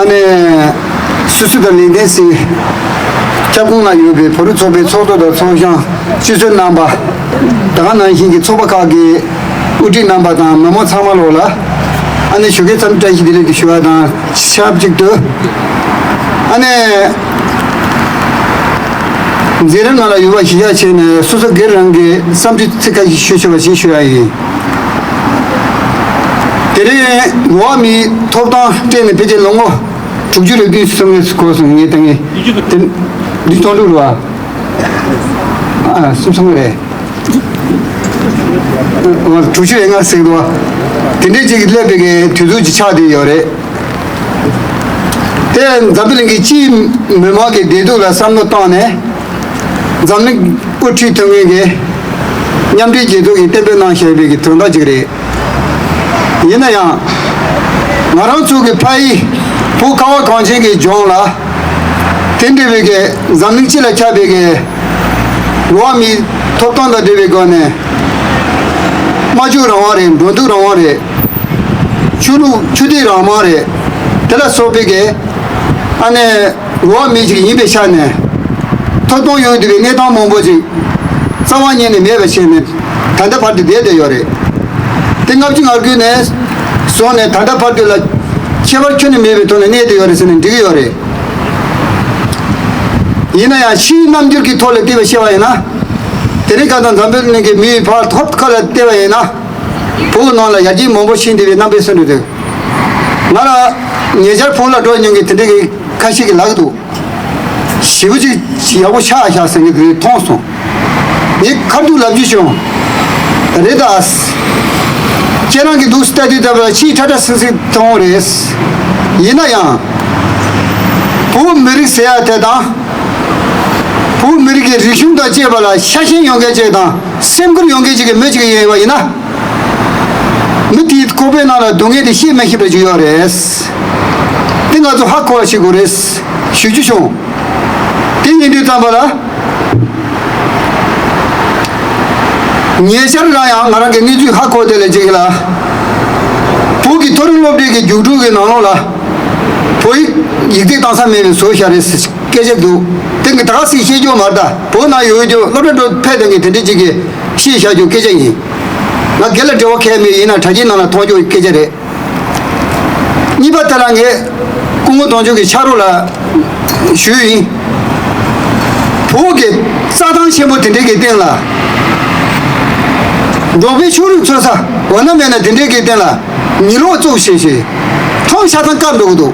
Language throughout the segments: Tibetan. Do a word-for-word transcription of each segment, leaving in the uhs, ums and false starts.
ཨ་ནེ། སུད་སི་དང་ལིང་ཏེན་སི་ཁྱབ་ཁོངས་ན་ཡོད་པའི་བོད་རིགས་ཚོགས་པའི་ཚོགས་གཙོ་དང་ཚོགས་གཞོན་སྤྱི་ཚོགས་རྣམ་པ། ད་ག་ནང་བཞིན་གྱི་ཚོགས་པ་ཁག་གི་དབུ་ཁྲིད་རྣམ་པ་དང་མི་མང་ཚང་མ་ལོག་ལ། ཨ་ནེ་ཞོགས་ཀའི་འཚམས་འདྲི་བཀྲ་ཤིས་བདེ་ལེགས་དུ་ཞུ་བ་དང་ཆབས་ཅིག་ཏུ། ཨ་ནེ། མཛད་རིམ་ནང་ལ་ཡོད་པ་གཞི་བཞག་བྱས་ནས་སོ་སོ་སྒེར་རང་གི་བསམ་ཚུལ་ཚིག་ཁ་ཤས་ཞུ་ཆོག་པ་ཞིག་ཞུ་ཡ་ཡིན། དེ་རིང་འགྲོ་བ་མིའི་ཐོབ་ཐང་སྤྲད་ནས་ཕལ་ཆེར་ལོ་ངོ་དྲུག་ཅུ་རེ་བདུན་སོང་ངས་འགོར་སོང་ངས་ད་ངས་དེ་འདི་གཏོང་འགྲོ་རུ་བ། ཨ་སུམ་སོང་རེད། དྲུག་ཅུ་རེ་ལྔ་ཟེར་འདུག་བ། དེ་འདྲའི་ཅིག་སླེབས་པའི་གི་དུས་ཚོད་ཅིག་ཆགས་བསྡད་ཡོད་རེད། དེ་འཛམ་བུ་གླིང་གི་སྤྱིའི་མི་མང་གི་བདེ་སྡུག་ལ་བསམ་བློ་བཏང་ནས། འཛམ་གླིང་དབུ་ཁྲིད་ཐོན་མཁན་གྱི་མཉམ་འབྲེལ་རྒྱལ་ཚོགས་ཀྱིས་གཏན་འབེབས་གནང་བཞག་པའི་གི་དོན་དག་ཅིག་རེད། ཡིན་ན་ཡང་། ང་རང་ཚོ་གི་ཕ་ཡུལ་བོད་ཁ་བ་གངས་ཅན་གྱི་ལྗོངས་ལ། དེ་འདྲ་བའི་གི་འཛམ་གླིང་སྤྱི་ལ་ཁྱབ་པའི་གི་འགྲོ་བ་མིའི་ཐོབ་ཐང་དང་འབྲེལ་བའི་སྒོ་ནས། སྨྲ་བརྗོད་རང་དབང་རེད། འགྲོ་འདུག་རང་དབང་རེད། ཆོས་ལུགས་ཆོས་དད་རང་དབང་རེད། དེ་ལ་སོགས་པའི་གི་ཨ་ནེ། འགྲོ་བ་མི་ཞིག་ཡིན་པའི་ཆ་ནས། ཐོབ་ཐང་ཡོང་བསྡད་པའི་གནས་སྟངས་མང་པོ་ཞིག་རྩ་བ་ཉིད་ནས་མེད་པ་བྱས་ནས་ད་ལྟ་བར་དུ་བསྡད་བསྡད་ཡོད་རེད། དེ་ལྔ་བཅུ་ང་དགུ་ནས་བཟུང་ནས་ད་ལྟ་བར་དུ་ལ་ཁྱད་པར་ཁྱོན་ནས་མེད་པའི་ཐོག་ནས་གནས་བསྡད་ཡོད་རེད་ཟེར་ནས་འགྲིག་གི་ཡོད་རེད། ཡིན་ན་ཡང་ཕྱིའི་རྣམ་འགྱུར་གྱི་ཐོག་ལ་བལྟས་པ་བཤད་པ་ཡིན་ན། དེ་རིང་ཁ་སང་འཛམ་བུ་གླིང་གི་མིའི་བར་ཐོག་ཁ་ལ་བལྟས་པ་ཡིན་ན། བོད་ནང་ལ་ཡར་རྒྱས་མང་པོ་ཕྱིན་བསྡད་པའི་རྣམ་པའི་སུ་འདྲ་འདུག་ང་ལ་ཉེ་ཆར་བོད་ལ་འགྲོ་མྱོང་མཁན་དེ་འདྲ་གི་ཁ་ཤས་ཀྱིས་ལབ་ཀྱི་འདུག་ཞེ་པོ་ཅིག་ཡག་པོ་ཆགས་ཤག་ཟེར་མཁན་དེ་མཐོང་སོང་། ངས་ཁ་ཐུག་ལབ་རྒྱུ་བྱུང་། རེད་ད། ཁྱེད་རང་གི་འདུག་ལྟ་དུས་ལྟ་བུ་ལ་ཕྱིའི་ཁྲ་ཁྲ་སིང་སིང་མཐོང་རེད། ཡིན་ན་ཡང་། བོད་མི་རིགས་ཟེར་ཡ་དེ་དང་། བོད་མི་རིགས་ཀྱི་རིག་གཞུང་དང་བཅས་པ་ལ་ཤ་ཞེན་ཡོང་མཁན་ཅིག་དང་སེམས་ཁུར་ཡོང་མཁན་ཅིག་གི་མི་ཅིག་ཡིན་པ་ཡིན་ན། མི་དེའི་ཁོག་པའི་ནང་ལ་སྡུག་བསྔལ་དེ་ཤེས་མ་ཤེས་པ་ཅིག་ཡོད་རེད། དེ་ང་ཚོ་ཧ་གོ་བ་ཞིག་དགོས་རེད། ཞུ་རྒྱུ་བྱུང་། དེ་ཡིན་དུས་ཙམ་པ་ལ། ཉེ་ཆར་ལ་ཡང་ང་རང་གི་གནས་ཚུལ་ཧ་གོ་དེ་ལ་ཅིག་ལ། བོད་ཀྱི་མཐོ་རིམ་སློབ་གྲྭའི་གི་རྒྱུགས་སྤྲོད་ཀྱི་ནང་ལོགས་ལ། བོད་ཡིག་ཡིག་ཚད་གཏོང་ས་མེད་པའི་བཟོ་བཞག་རེད་ཟེར་སྐད་ཆ་འདུག་དེ་གི་ད་ག་སེ་བཤད་རྒྱུ་མ་རེད་ད། བོད་ནང་ཡོད་རྒྱུ་སློབ་གྲྭ་འགྲོ་ཕེབས་དང་གི་དེ་འདྲ་ཅིག་གི་བཤད་བཞག་རྒྱུ་སྐད་ཆ་ཡིན། ང་སྒེར་ལ་འབྲེལ་བ་གང་ཡང་མེད། ཡིན་ན་དྲ་རྒྱའི་ནང་ལ་མཐོང་རྒྱུ་སྐད་ཆ་རེད། གཉིས་པ་དེ་ལ་ངས་སྐུ་ངོ་དོན་གཅོད་ཀྱི་ཕྱག་རོགས་ལ་ཞུས་ཡིན། བོད་ཀྱི་རྩྭ་ཐང་ཆེན་པོ་དེ་འདྲའི་གི་སྟེང་ལ། འབྲོག་པའི་ཕྱུགས་རིགས་འཚོ་ས་འོ་ན་མེད་ན་དེ་འདྲའི་གི་སྟེང་ལ་ཉི་གློག་བཙུགས་བྱས་བྱས་ཁྲོམ་ཆ་ཚང་བཀབ་འགྲོ་གི་འདུག་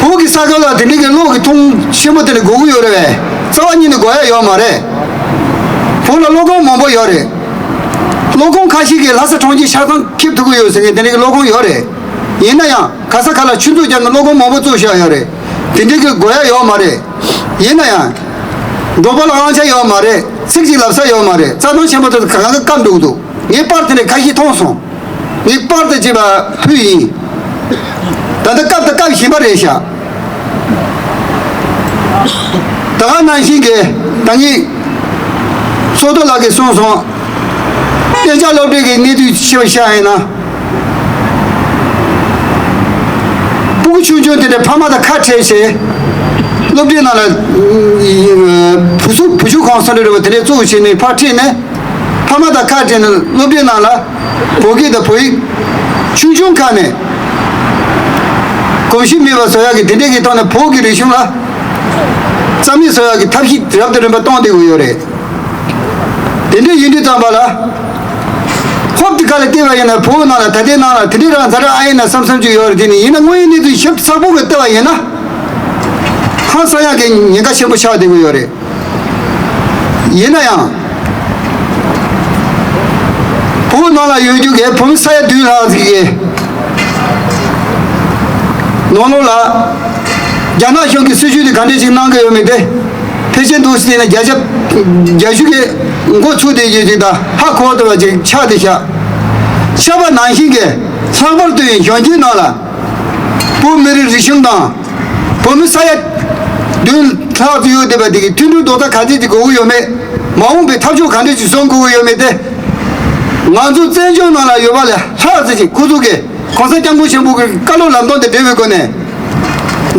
བོད་ཀྱི་ས་ཁུལ་ལ་དེ་འདྲའི་གི་གློག་གི་ཐོག་ཆེན་པོ་དེ་འདྲ་དགོས་ཀྱི་ཡོད་རེད་པས། རྩ་བ་ཉིད་ནས་དགོས་ཡ་ཡོད་མ་རེད། བོད་ལ་གློག་ཁང་མང་པོ་ཡོད་རེད། གློག་ཁང་ཁ་ཤས་ཀྱིས་ལྷ་ས་གྲོང་ཁྱེར་ཆ་ཚང་འཁེབས་ཐུབ་ཀྱི་ཡོད་ཟེར་མཁན་དེ་འདྲའི་གི་གློག་ཁང་ཡོད་རེད། ཡིན་ན་ཡང་ག་ས་ག་ལ་ཆུ་མཛོད་བརྒྱབ་ནས་གློག་ཁང་མང་པོ་བཙུགས་བཞག་ཡོད་རེད། དེ་འདྲའི་གི་དགོས་ཡ་ཡོད་མ་རེད། ཡིན་ན་ཡང་། འབྲོག་པ་ལ་དབང་ཆ་ཡོད་མ་རེད། ཚིག་གཅིག་ལབ་ས་ཡོད་མ་རེད། རྩྭ་ཐང་ཆེན་པོ་དེ་གང་ག་བཀབ་འགྲོ་གི་འདུག་ངས་པར་དེ་འདྲ་ཁ་ཤས་མཐོང་སོང་། ངས་པར་དེ་ཅིག་ཕུལ་ཡིན། ད་ལྟ་བཀབ་ད་བཀབ་བཞིན་པ་རེད་ཤག་ད་ག་ནང་བཞིན་གྱི་ད་ངས་ཚོགས་གཙོ་ལགས་ཀྱིས་གསུངས་སོང་། གཏན་འཇགས་སློབ་གྲྭའི་གི་གནས་ཚུལ་ཞིག་བཤད་ཡིན་ན། སྤུ་གུ་ཆུང་ཆུང་དེ་འདྲ་ཕ་མ་དང་ཁ་བྲལ་བྱས། སློབ་གྲྭའི་ནང་ལ་བུ་གསོ་བུ་ཆུང་ཁང་སོ་འདྲ་རེ་བ་དེ་འདྲ་བཙུགས་བྱས་ནས་ཕར་ཁྲིད་ནས། ཕ་མ་དང་ཁ་བྲལ་ནས་སློབ་གྲྭའི་ནང་ལ་བོད་སྐད་དང་བོད་ཡིག་ཆུང་ཆུང་ཁ་ནས་གོམས་གཤིས་མེད་པ་བཟོ་ཡག་གི་དེ་འདྲའི་གི་ཐོག་ནས་བོད་ཀྱི་རིག་གཞུང་ལ་རྩ་མེད་བཟོ་ཡག་གི་ཐབས་ཤེས་རབ་དང་རིམ་པ་གཏོང་བསྡད་དགོས་ཡོད་རེད། དེ་འདྲ་ཡིན་དུས་ཙམ་པ་ལ། ཧོབ་ཏེ་ཁ་ལ་བལྟས་པ་ཡིན་ན་བོད་ནང་ལ་ད་ལྟའི་ནང་ལ་དེ་འདྲའི་རང་ཛ་དྲག་ཨ་ཡིན་ན་བསམ་བསམ་ཅིག་ཡོད་རེད། དེ་ནི་ཡིན་ན་དངོས་ཡོད་གནས་ཚུལ་ཞིབ་ཚགས་པོ་གི་བལྟས་པ་ཡིན་ན། ཧང་སང་ཡག་གི་ཉེན་ཁ་ཆེན་པོ་ཆགས་བསྡད་ཀྱི་ཡོད་རེད། ཡིན་ན་ཡང་། བོད་ནང་ལ་ཡོད་རྒྱུ་གི་བོད་མི་ས་ཡ་བདུན་ལྷག་ཅིག་གིས། ནང་ལོགས་ལ། རྒྱ་ནག་གཞུང་གིས་སྲིད་བྱུས་དེ་ག་འདྲས་ཅིག་གནང་གི་ཡོད་མེད་དེ། ཕལ་ཆེར་འདུག་སེ་བལྟས་ན་བརྒྱ་ཆ་བརྒྱད་ཅུ་གི་མགོ་ཚུགས་བསྡད་རྒྱུ་ཅིག་དང་ཧ་གོ་བ་ལྟ་བུ་ཅིག་ཆགས་བསྡད་ཤག་ཤ་བ་ནང་བཞིན་གྱི་ལྷག་པར་དུ་ཡང་གཞོན་སྐྱེས་ནང་ལ། བོད་མི་རིགས་རིག་གཞུང་དང་། བོད་མི་ས་ཡ་བདུན་ལྷག་ཙམ་ཡོད་བསྡད་པ་དེ་གི་མཐུན་སྒྲིལ་རྡོག་རྩ་ག་ཚད་ཅིག་དགོས་ཀྱི་ཡོད་མེད། མ་འོངས་པའི་འཐབ་ཕྱོགས་ག་འདྲས་ཅིག་བཟུང་དགོས་ཀྱི་ཡོད་མེད་དེ། ང་ཚོ་བཙན་བྱོལ་ནང་ལ་ཡོད་པ་ལས་ལྷག་ཙམ་ཅིག་ཁོ་ཚོ་གི་ གོང་ས་སྐྱབས་མགོན་ཆེན་པོ་གི་བཀའ་སློབ་ལམ་སྟོན་དང་འབྲེལ་བའི་སྒོ་ནས།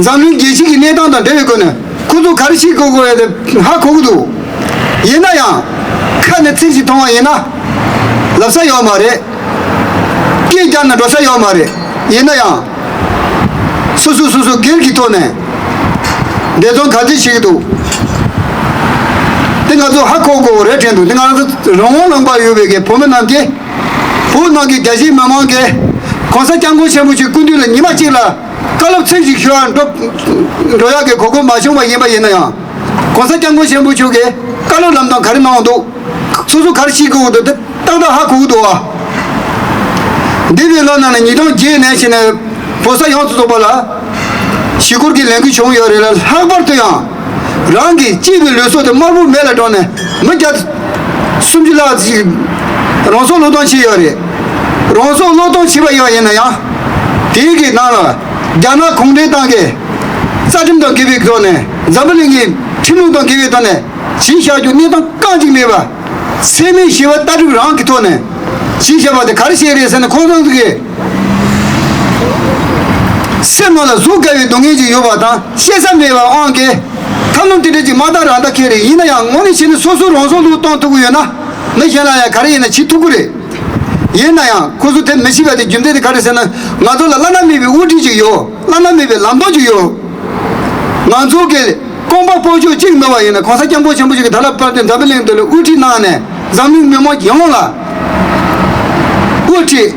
འཛམ་གླིང་རྒྱལ་སྤྱི་གི་གནས་སྟངས་དང་འབྲེལ་བའི་སྒོ་ནས་ཁོ་ཚོ་ག་རེ་བྱེད་དགོས་དགོས་ཡ་དེ་ཧ་གོ་གི་འདུག། ཡིན་ན་ཡང་། ཁ་ནས་ཚིག་ཅིག་མཐོང་བ་ཡིན་ན། ལབ་ས་ཡོད་མ་རེད། སྐད་རྒྱག་ན་འགྲོ་ས་ཡོད་མ་རེད། ཡིན་ན་ཡང་། སོ་སོ་སོ་སོ་སྒེར་གྱི་ཐོག་ནས། འབད་བརྩོན་ག་ཚོད་བྱེད་ཀྱི་འདུག། དེ་ང་ཚོ་ཧ་གོ་དགོས་རེད་དྲན་འདུག། དེ་ང་ཚོ་རང་དབང་ལུང་པ་ཡོད་པའི་གི་བོད་མི་རྣམས་ཀྱིས། བོད་ནང་གི་རྒྱ་ཆེའི་མི་མང་གིས། གོང་ས་སྐྱབས་མགོན་ཆེན་པོ་མཆོག་སྐུ་མདུན་ལ་ཉི་མ་གཅིག་ལ་བཀའ་སློབ་ཚིག་ཞིག་ཞུ་བར་འགྲོ་འགྲོ་ཡག་གི་གོ་སྐབས་མ་བྱུང་བ་ཡིན་པ་ཡིན་ན་ཡང་། གོང་ས་སྐྱབས་མགོན་ཆེན་པོ་མཆོག་གིས་བཀའ་སློབ་ལམ་སྟོན་ག་རེ་གནང་འདུག། སོ་སོ་ག་རེ་བྱེད་དགོས་འདུག། དེ་ཏག་ཏག་ཧ་གོ་གི་འདུག་བ། འདས་པའི་ལོ་ནང་ནས་ཉིས་སྟོང་བརྒྱད་ནས་བྱས་ནས་བོད་ས་ཡོངས་སུ་རྫོགས་པ་ལ་ཞི་རྒོལ་གྱི་ལས་འགུལ་བྱུང་ཡོད་རེད་ལ། ལྷག་པར་དུ་ཡང་རང་གི་གཅེས་པའི་ལུས་སྲོག་དེ་དམར་པོ་མེ་ལ་བསྒྲོན་ནས་མི་བརྒྱ་སུམ་ཅུ་ལྷག་ཅིག་རང་སྲོག་བློས་གཏོང་བྱས་ཡོད་རེད། རང་སྲོག་བློས་གཏོང་བྱས་པ་ཡང་ཡིན་ན་ཡང་། དེའི་གི་ནང་ལ་རྒྱ་ནག་གུང་ཁྲན་ཏང་གི་རྩ་ཁྲིམས་དང་འགལ་བའི་ཐོག་ནས། འཛམ་བུ་གླིང་གི་ཁྲིམས་ལུགས་དང་འགལ་བའི་ཐོག་ནས་བྱས་བཞག་རྒྱུ་གནས་སྟངས་རྐང་གཅིག་མེད་པ། འཚེ་མེད་ཞི་བ་ལྟ་གྲུབ་རང་གི་ཐོག་ནས་བྱས་བཞག་པ་དེ་ག་རེ་བྱས་རེད་ཟེར་ན། ཁོང་ཚོ་གི་སེམས་ནང་ལ་གཟུགས་དཀའ་བའི་སྡུག་བསྔལ་ཅིག་ཡོད་པ་དང་། བཤད་ས་མེད་པའི་དབང་གིས་ཐབས་ལམ་དེ་འདྲ་ཅིག་མ་བཏང་རང་ད་ཁེ་རེད། ཡིན་ན་ཡང་དངོས་གནས་བྱས་ན་སོ་སོ་རང་སྲོག་བློས་གཏོང་ཐུབ་ཀྱི་ཡོད་ན། མི་གཞན་ལ་ཡང་ག་རེ་ཡིན་ན་བྱེད་ཐུབ་ཀྱི་རེད། ཡིན་ན་ཡང་ཁོ་ཚོ་དེ་མི་བྱེད་པ་དེ་རྒྱུ་མཚན་དེ་ག་རེ་ཟེར་ན། ང་ཚོ་ལ་བླ་ན་མེད་པའི་དབུ་ཁྲིད་ཅིག་ཡོད། བླ་ན་མེད་པའི་ལམ་སྟོན་ཅིག་ཡོད། ང་ཚོ་གི་རྐང་པ་སྤོ་ཆོག་གཅིག་མེད་པ་ཡིན་ན། གོང་ས་སྐྱབས་མགོན་ཆེན་པོ་མཆོག་གིས་ད་ལྟ་བར་དུ་འཛམ་བུ་གླིང་འདི་ལ་དབུ་ཁྲིད་གནང་ནས་འཛམ་གླིང་མི་མང་ཡོངས་ལ་དབུ་ཁྲིད་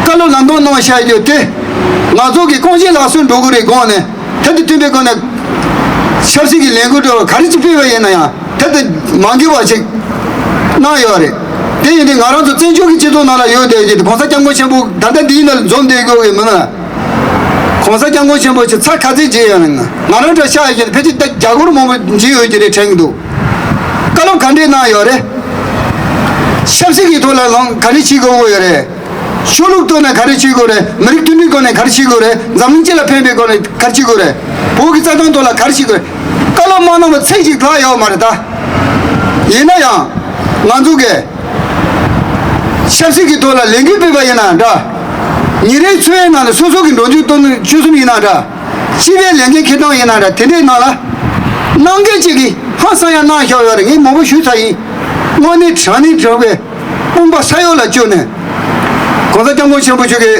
བཀའ་སློབ་ལམ་སྟོན་གནང་བཞག་རྒྱུ་དེ། ང་ཚོ་གི་རྐང་རྗེས་ལག་སོན་འགྲོ་གི་རེད་དགོངས་ནས། དེ་དང་མཐུན་པའི་སྒོ་ནས་ཆབ་སྲིད་ཀྱི་ལས་འགུལ་འགྲོ་བ་ག་རེ་ཅིག་སྤེལ་བ་ཡིན་ན་ཡང་། དེ་དང་མ་འགལ་བ་ཞིག་གནང་ཡོད་རེད། དེ་ཡིན་དུས་ང་རང་ཚོ་བཙན་བྱོལ་གྱི་སྤྱི་ཚོགས་ནང་ལ་ཡོད་བསྡད་ཀྱི་གོང་ས་སྐྱབས་མགོན་ཆེན་པོ་ད་ལྟ་འདིའི་ནང་ལ་འཛོམས་བསྡད་དགོས་ཀྱི་མི་ནང་། གོང་ས་སྐྱབས་མགོན་ཆེན་པོ་ཆེ་ཚར་ག་ཚོད་མཇལ་ཡོད་ན། ང་རང་འདྲ་ཤག་ཡིན་ཕལ་ཆེར་ད་རྒྱ་སྒོར་མང་པོ་མཇལ་ཡོད་ཀྱི་རེད་དྲན་གྱི་འདུག། བཀའ་སློབ་ག་འདྲས་གནང་ཡོད་རེད། ཆབ་སྲིད་ཀྱི་ཐོག་ལ་ལངས་ག་རེ་བྱེད་དགོས་ཀྱི་ཡོད་རེད། ཆོས་ལུགས་ཐོག་ནས་ག་རེ་བྱེད་དགོས་རེད། མི་རིགས་མཐུན་སྒྲིལ་སྒོ་ནས་ག་རེ་བྱེད་དགོས་རེད། འཛམ་གླིང་སྤྱི་ལ་ཕན་པའི་སྒོ་ནས་ག་རེ་བྱེད་དགོས་རེད། བོད་ཀྱི་རྩ་དོན་ཐོག་ལ་ག་རེ་བྱེད་དགོས་རེད། བཀའ་སློབ་མ་གནང་བ་ཚིག་གཅིག་ལྷག་ཡོད་མ་རེད་ད། ཡིན་ན་ཡང་ང་ཚོ་གི་ཆབ་སྲིད་ཀྱི་ཐོག་ལ་ལས་འགུལ་སྤེལ་བ་ཡིན་ན་འདྲ། ཉིན་རེའི་འཚོ་བའི་ནང་ནས་སོ་སོ་གི་འགྲོ་རྒྱུ་གཏོང་ཆོད་གསུམ་ཡིན་ན་འདྲ། སྤྱི་པའི་ལས་འགན་འཁྱེར་སྟངས་ཡིན་ན་འདྲ། དེ་འདྲའི་ནང་ལ་གནང་མཁན་གཅིག་གིས་ཧང་སང་ཡང་གནང་བཞག་ཡོད་རེད། ངས་མང་པོ་ཞུས་ཚར་ཡིན། དངོས་གནས་དྲང་གནས་དྲང་བའི་དཔུང་པ་ས་འོག་ལ་བཅུག་ནས། གོང་ས་སྐྱབས་མགོན་ཆེན་པོ་མཆོག་གིས་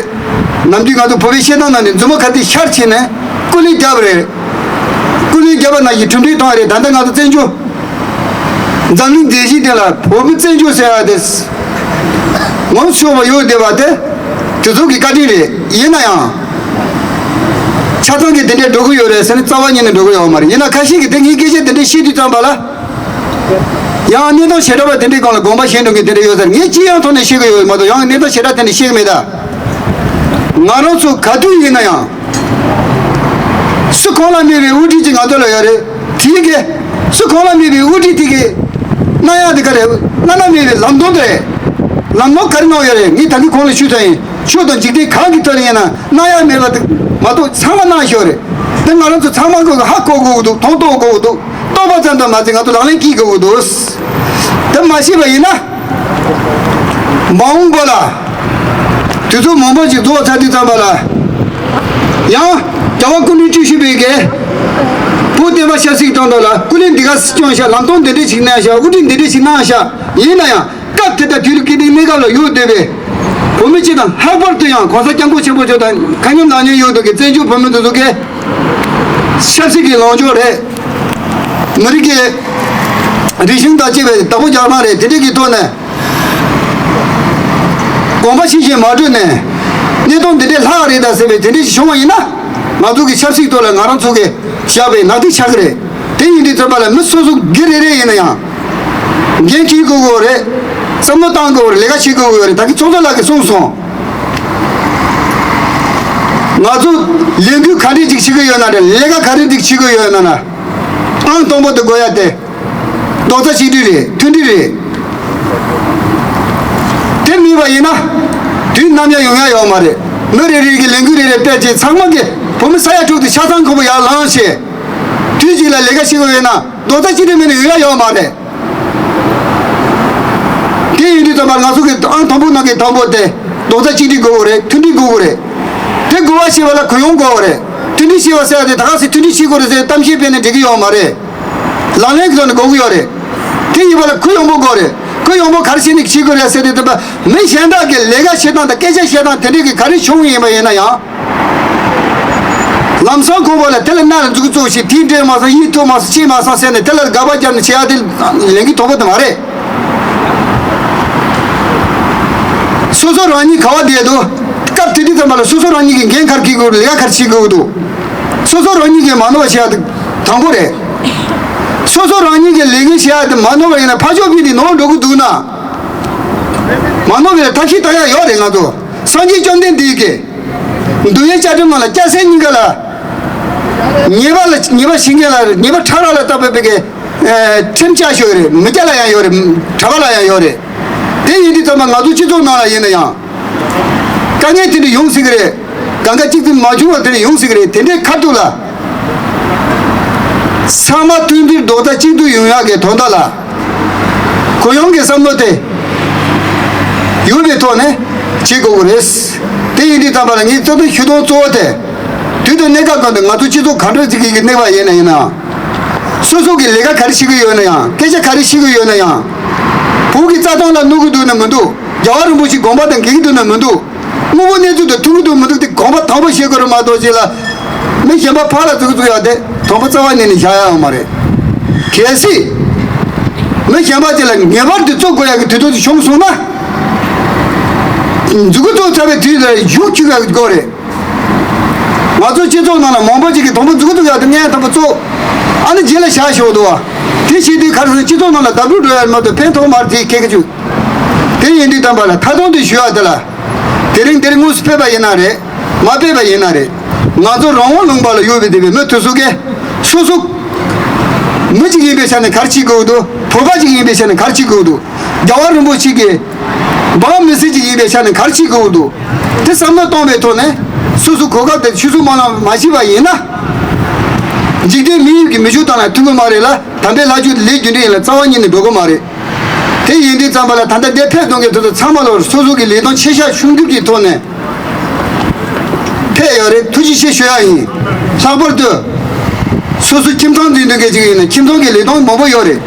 ནམ་རྒྱུན་ང་ཚོ་བོད་པའི་བཤད་སྟངས་ནང་ནས་མཛུབ་མོ་ག་དེ་ཤར་ཕྱིན་ནས་སྐུ་ལས་བརྒྱབ་རེད། སྐུ་ལས་བརྒྱབ་པ་ནང་བཞིན་གྲུབ་འབྲས་བཏང་རེད། ད་ལྟ་ང་ཚོ་བཙན་བྱོལ་འཛམ་གླིང་མཛེས་ཤིང་དེ་ལ་བོད་མི་བཙན་བྱོལ་ཟེར་ཡ་དེ་ངོམ་ཆོག་པ་ཡོད་བསྡད་པ་དེ་དེ་ཚོ་གི་བཀའ་དྲིན་རེད། ཡིན་ན་ཡང་ཆ་ཚང་གི་དེ་འདྲས་འགྲོ་གི་ཡོད་རེད་ཟེར་ནས་རྩ་བ་ཉིད་ནས་འགྲོ་གི་ཡོད་མ་རེད། ཡིན་ན་ཁ་ཤས་ཀྱིས་དེ་ངའི་སྐད་ཆ་དེ་འདྲས་བཤད་དུས་ཙམ་པ་ལ། ཡང་གནས་སྟངས་བྱེ་བྲག་པ་དེ་འདྲའི་སྒང་ལ་དགོངས་པ་བཞེས་འགྲོ་མཁན་དེ་འདྲ་ཡོད་ས་རེད། ངས་སྤྱི་ཡོངས་ཐོག་ནས་བཤད་ཀྱི་ཡོད་མ་གཏོགས་ཡང་གནས་སྟངས་བྱེ་བྲག་ཐད་ནས་བཤད་ཀྱི་མེད་ད། ང་རང་ཚོ་ག་དུས་ཡིན་ན་ཡང་། སུ་གང་ལ་དམིགས་པའི་དབུ་ཁྲིད་ཅིག་ང་ཚོ་ལ་ཡོད་རེད། དེའི་གི་སུ་གང་ལ་དམིགས་པའི་དབུ་ཁྲིད་དེ་གི་གནང་ཡག་དེ་ག་རེད། བླ་ན་མེད་པའི་ལམ་སྟོན་དེ་རེད། ལམ་སྟོན་ག་རེ་གནང་ཡོད་རེད། ངས་ད་གིན་གོང་ལ་ཞུས་ཚར་ཡིན། ཆོས་དང་འཇིག་རྟེན་གང་གི་ཐོག་ནས་ཡིན་ན་གནང་ཡག་མེད་པ་དེ་མ་གཏོགས་ཚང་མ་གནང་ཤོག་རེད། དེ་ང་རང་ཚོ་ཚང་མ་གི་ཧ་གོ་དགོས་ཀྱི་འདུག། མཐོང་རྟོགས་དགོས་ཀྱི་འདུག། རྟོགས་པ་ཙམ་དུ་མ་ཟད་ང་ཚོ་ལག་ལེན་བཀལ་དགོས་ཀྱི་འདུག། དེ་མ་ཤེས་པ་ཡིན་ན། མ་འོངས་པ་ལ་དུས་ཚོད་མང་པོ་ཞིག་རྫོགས་ཚར་དུས་ཙམ་པ་ལ། ཡང་རྒྱལ་བ་སྐུ་ཕྲེང་བཅུ་བཞི་པའི་གི་བོད་བསྟན་པ་ཆབ་སྲིད་ཀྱི་དོན་དག་ལ་སྐུ་ལས་འདི་ག་སྐྱོན་ཤག། ལམ་སྟོན་འདི་འདྲས་ཞིག་གནང་ཤག། དབུ་ཁྲིད་འདི་འདྲས་ཞིག་གནང་ཤག། ཡིན་ན་ཡང་། སྐབས་དེ་དང་དུས་ཀྱི་གནས་སྐབས་ལ་ཡོད་བསྡད་པའི་བོད་མི་སྤྱི་དང་། ལྷག་པར་དུ་ཡང་གོང་ས་སྐྱབས་མགོན་ཆེན་པོ་མཆོག་དང་ཁ་མཉམ་ལག་མཉམ་ཡོད་འདུག་གི་བཙན་བྱོལ་བོད་མི་དེ་ཚོ་གི་ཆབ་སྲིད་ཀྱི་ལངས་ཕྱོགས་རེད། མི་རིགས་ཀྱི་རིག་གཞུང་དང་བཅས་པའི་བདག་པོ་རྒྱག་སྟངས་རེད། དེ་འདྲ་གི་ཐོག་ནས་དགོངས་པ་ཞིག་བཞེས་མ་གྲུབ་ནས་གནས་སྟངས་འདི་འདྲའི་ལྷག་རེད་ད་ཟེར་བའི་དེ་འདྲ་ཞིག་བྱུང་བ་ཡིན་ན། ང་ཚོ་གི་ཆབ་སྲིད་ཐོག་ལ་ང་རང་ཚོ་གི་བཞག་པའི་ནག་ཐིག་ཆགས་ཀྱི་རེད། དེ་ཡིན་དུས་ཙམ་པ་ལ་མི་སོ་སོ་སྒེར་རེ་རེ་ཡིན་ན་ཡང་། འགན་འཁྱེར་དགོས་ཀྱི་རེད། བསམ་བློ་བཏང་དགོས་ཀྱི་རེད། ལས་ཀ་བྱེད་དགོས་ཀྱི་རེད། ད་གིན་ཚོགས་གཙོ་ལགས་ཀྱིས་གསུངས་སོང་། ང་ཚོ་ལས་འགུལ་ག་འདྲས་ཅིག་བྱེད་ཀྱི་ཡོད་ན་རེད། ལས་ཀ་ག་འདྲས་ཅིག་བྱེད་ཀྱི་ཡོད་ན་ན། ཨང་དང་པོ་དེ་དགོས་ཡ་དེ། རྡོག་རྩ་གཅིག་སྒྲིལ་རེད། མཐུན་སྒྲིལ་རེད། དེ་མེད་པ་ཡིན་ན། དུས་ནམ་ཡང་ཡོང་ཡ་ཡོད་མ་རེད། མི་རེ་རེ་གི་ལས་འགུལ་རེ་རེ་སྤེལ་བྱས་ཚང་མ་གི་བོད་མི་ས་ཡ་དྲུག་དེ་ཆ་ཚང་ཁོ་པོ་ཡར་ལངས་བྱས། དུས་གཅིག་ལ་ལས་ཀ་བྱེད་དགོས་ཡོད་ན་རྡོག་རྩ་གཅིག་སྒྲིལ་མེད་ན་ཡོང་ཡ་ཡོད་མ་རེད། དེ་ཡིན་དུས་ཙམ་པར་ང་ཚོ་གི་ཨང་དང་པོ་ནང་གི་དང་པོ་དེ་རྡོག་རྩ་གཅིག་སྒྲིལ་དགོས་ཀྱི་རེད། མཐུན་སྒྲིལ་དགོས་ཀྱི་རེད། དེ་དགོས་པ་ཞེས་པ་ལ་གུ་ཡངས་དགོས་པ་རེད། མཐུན་སྒྲིལ་ཞེས་པ་ཟེར་ཡ་དེ་ད་ག་སེ་མཐུན་སྒྲིལ་བྱེད་དགོས་རེད་ཟེར་གཏམ་བཤད་སྤེལ་ནས་འགྲིག་གི་ཡོད་མ་རེད། ལག་ལེན་གྱི་ཐོག་ནས་དགོས་ཀྱི་ཡོད་རེད། དེ་ཡིན་པ་ལ་གུ་ཡངས་པོ་དགོས་རེད། གུ་ཡངས་པོ་ག་རེ་བྱས་ནས་བྱེད་དགོས་རེད་ཟེར་དུས་ཙམ་པ། མི་གཞན་དག་གི་ལས་ཀ་བྱེད་སྟངས་དང་སྐད་ཆ་བཤད་སྟངས་དེ་འདྲས་ཀྱི་ག་རེ་བྱུང་ཡིན་པ་ཡིན་ན་ཡང་། ལམ་སང་ཁོང་པ་ལ་དེ་ལ་སྣ་ལ་འཛུགས་གཙོ་ཞིག་དེའི་འདྲས་མ་སོང་ཡིད་ཐུབ་མ་སོང་ཅི་མ་སོང་ཟེར་ནས་དེ་ལ་དགག་པ་བརྒྱབ་ནས་བྱེད་ཡ་དེ་ལས་འགན་དོག་པོ་དེ་མ་རེད། སོ་སོ་རང་ཉིད་ག་བ་བསྡད་འདུག་སྐབས་དེ་དུས་ཙམ་པ་ལ་སོ་སོ་རང་ཉིད་ཀྱི་འགན་ག་རེ་འཁྱེར་དགོས་ལས་ཀ་ག་རེ་བྱེད་དགོས་འདུག་སོ་སོ་རང་ཉིད་ཀྱིས་མ་ནོར་བ་བྱེད་ཡ་དེ་དང་པོ་རེད། སོ་སོ་རང་ཉིད་ཀྱི་ལས་འགན་བྱེད་ཡ་དེ་མ་ནོར་བ་ཡིན་ན་ཕར་ཕྱོགས་ཕྱིན་ནས་ནོར་འགྲོ་གི་འདུག་ན། མ་ནོར་བའི་ཐབས་ཤེས་གཏོང་ཡ་ཡོད་རེད། ང་ཚོ་སངས་རྒྱས་བཅོམ་ལྡན་འདས་ཀྱིས་འདུལ་བའི་བཅའ་ཁྲིམས་ནང་ལ་སྐྱ་སེར་གཉིས་ཀ་ལ། ཉེས་པ་ལ་ཉེས་པ་བྱེད་མཁན་ལ་ཉེས་པ་ཕྲ་རགས་ལ་བཏགས་པའི་ཕ་གི་ཁྲིམས་བཅའ་ཤོས་རེད། མི་སྐྱ་ལ་ཡང་ཡོད་རེད། གྲྭ་པ་ལ་ཡང་ཡོད་རེད། དེ་ཡིན་དུས་ཙམ་པ་ང་ཚོ་སྤྱི་ཚོགས་ནང་ལ་ཡིན་ན་ཡང་། དཀའ་ངལ་དེ་འདྲ་ཡོང་སྲིད་ཀྱི་རེད། གང་ག་གཅིག་ཏུ་མ་བྱུང་བ་དེ་འདྲ་ཡོང་སྲིད་ཀྱི་རེད། དེ་འདྲའི་ཁ་ཐུག་ལ། ཚང་མ་མཐུན་སྒྲིལ་རྡོག་རྩ་གཅིག་ཏུ་ཡོང་ཡག་གི་དོན་དག་ལ། གུ་ཡངས་ཀྱི་བསམ་བློ་དེ་ཡོད་པའི་ཐོག་ནས་བྱེད་དགོས་ཀྱི་རེད། དེ་ཡིན་དུས་ཙམ་པ་ལ་ངས་གཙོ་དོན་ཞུ་དོན་གཙོ་བོ་དེ། དུས་དང་གནས་སྐབས་གང་དུ་ང་ཚོ་སྤྱི་ཚོགས་ག་འདྲ་ཅིག་གི་གནས་བབ་ཡིན་ན་ཡིན་ནའང་། སོ་སོ་གི་ལས་ཀ་ག་རེ་བྱེད་ཀྱི་ཡོད་ན་ཡང་། སྐད་ཆ་ག་རེ་བཤད་ཀྱི་ཡོད་ན་ཡང་། བོད་ཀྱི་རྩ་དོན་ལ་གནོད་ཀྱི་འདུག་ན་མི་འདུག་རྒྱལ་བ་རིན་པོ་ཆེའི་དགོངས་པ་དང་འགལ་གྱི་འདུག་ན་མི་འདུག་དངོས་པོ་གནས་ཚུལ་དང་མཐུན་གྱི་འདུག་མི་འདུག་དེ་དགོངས་པ་དང་པོ་བཞེས་དགོས་རེད་མ་གཏོགས་ཅིག་ལ། མི་གཞན་པ་ཕར་ལ་འཛུལ་འཛུལ་ཡག་དེ་དང་པོ་རྩ་བ་ཉིད་ནས་བཞག་ཡག་ཡོད་མ་རེད། གལ་སྲིད། མི་གཞན་པ་ཅིག་ལ་ངེས་པར་དུ་བཙུགས་དགོས་ཡག་གི་དུས་ཚོད་ཅིག་བྱུང་སོང་ན། འཛུལ་འཛུལ་ཚར་བའི་དུས་ལ་གཞུང་བཅུག་ཡག་དགོས་རེད། ང་ཚོ་སྤྱི་ཚོགས་ནང་ལ་མང་པོ་ཅིག་གིས་དང་པོ་འཛུལ་འཛུལ་ཡག་དེ་ངས་དང་པོ་བཙུགས། ཨ་ནི་རྗེས་ལ་བཞག་ཞོག་འདུག་བ། དེ་བྱེད་དུས་ག་རེ་ཟེར་ན་སྤྱི་ཚོགས་ནང་ལ་ལྡབ་འགྲོ་འགྲོ་ཡག་མ་གཏོགས་ཕན་ཐོགས་མ་རེད། དེ་ཁེ་ཁེ་བཅུག་དེ་ཡིན་དུས་ཙམ་པ་ལ་མཐའ་སྡོམ་དུ་ཞུ་ཡག་དེ་ལ། དེ་རིང་དེ་རིང་དངོས་སུ་ཕེབས་པ་ཡིན་ན་རེད། མ་ཕེབས་པ་ཡིན་ན་རེད། ང་ཚོ་རང་དབང་ལུང་པ་ལ་ཡོད་པའི་དེ་བའི་མི་དེ་ཚོ་གས། སོ་སོ། མི་གཅིག་ཡིན་པའི་ཆ་ནས་ག་རེ་བྱེད་དགོས་འདུག་བོད་པ་གཅིག་ཡིན་པའི་ཆ་ནས་ག་རེ་བྱེད་དགོས་འདུག་རྒྱལ་བ་རིན་པོ་ཆེ་གི་འབངས་མི་སེར་གཅིག་ཡིན་པའི་ཆ་ནས་ག་རེ་བྱེད་དགོས་འདུག་དེ་བསམ་བློ་གཏོང་བའི་ཐོག་ནས་སོ་སོ་གོ་སྐབས་དེ་ཆུད་ཟོས་མ་ལ་མ་བྱས་པ་ཡིན་ན། འཇིག་རྟེན་མི་ཡུལ་གྱི་མི་ཆོས་དང་ལ་མཐུན་གྱི་མ་རེད་ལ། དམ་པའི་ལྷ་ཆོས་ལས་རྒྱུ་འབྲས་ཡིན་ལ་རྩ་བ་ཉིད་ནས་འགྲོ་གི་མ་རེད། དེ་ཡིན་དུས་ཙམ་པ་ལ་ད་ལྟ་འདིར་ཕེབས་གཏོང་མཁན་དེ་ཚོ་ཚང་མ་ལ་སོ་སོ་གི་ལས་དོན་ཆེ་ཤོས་ཆུང་འགྱུར་གྱི་ཐོག་ནས། ཕེབས་ཡོད་རེད། ཐུགས་རྗེ་ཆེ་ཞུ་ཡག་ཡིན། ལྷག་པར་དུ། སོ་སོ་ཁྱིམ་ཚང་འཛིན་སྐྱོང་མཁན་ཅིག་ཡིན་ན་ཁྱིམ་ཚང་གི་ལས་དོན་མང་པོ་ཡོད་རེད།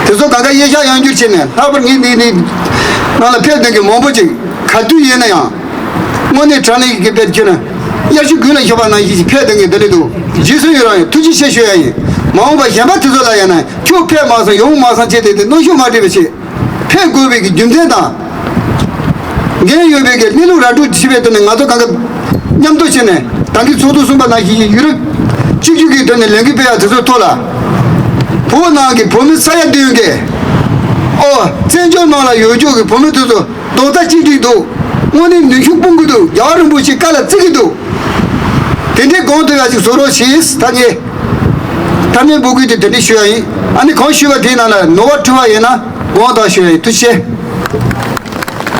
དེ་ཚོ་གང་ག་གཡས་བཞག་གཡོན་བསྐྱུར་བྱས་ནས་ལྷག་པར་ངས་འདི་འདི་ནང་ལ་ཕེབས་གཏོང་མཁན་མང་པོ་ཅིག་ག་དུས་ཡིན་ན་ཡང་། དངོས་གནས་དྲང་གནས་ཀྱི་དཔེར་བྱས་ན། དབྱར་ཆུ་དགུན་ལ་ཞོན་པ་ནང་བཞིན་ཞིག་ཕེབས་གཏོང་མཁན་འདི་འདྲ་འདུག་རྗེས་སུ་ཡི་རང་ཡོད། ཐུགས་རྗེ་ཆེ་ཞུ་ཡག་ཡིན། མ་འོངས་པ་གཞན་པ་དེ་ཚོ་ལ་ཡང་ན་ཁྱོད་ཕེབས་མ་སོང་ཡོང་མ་སོང་བྱས་ཏེ་དེ་གནོན་ཤུགས་མ་སྤྲད་པ་བྱེད། ཕེབས་དགོས་པའི་གི་རྒྱུ་མཚན་དང་། འགན་ཡོད་པའི་གི་གནས་ལུགས་ར་སྤྲོད་བྱེད་པའི་ཐོག་ནས་ང་ཚོ་གང་ག་མཉམ་དུ་བྱས་ནས་ད་གིན་ཚོགས་གཙོ་གསུངས་པ་ནང་བཞིན་ཡུ་རོབ་གཅིག་གྱུར་གྱི་ཐོག་ནས་ལས་འགུལ་སྤེལ་ཡག་དེ་ཚོའི་ཐོག་ལ། བོད་ནང་གི་བོད་མི་ས་ཡ་བདུན་གི། ཨོ། བཙན་བྱོལ་ནང་ལ་ཡོད་ཕྱོགས་ཀྱི་བོད་མི་དེ་ཚོ་རྡོག་རྩ་གཅིག་སྒྲིལ་འདུག་དངོས་གནས་ནུས་ཤུགས་སྤུངས་ཀྱི་འདུག་རྒྱལ་བ་རིན་པོ་ཆེ་བཀའ་ལ་བརྩི་གི་འདུག་དེ་འདྲའི་དགོངས་ཐོབ་ཡག་ཅིག་བཟོ་རོགས་ཞེས་ད་ངས་མཐའ་མའི་འབོད་སྐུལ་དེ་དེ་འདྲ་ཞུ་ཡག་ཡིན། ཨ་ནི་གང་ཞུས་པ་དེའི་ནང་ལ་ནོར་བ་འཁྲུལ་བ་ཡིན་ན་དགོངས་དག་ཞུ་ཡག་ཡིན། ཐུགས་རྗེ་ཆེ།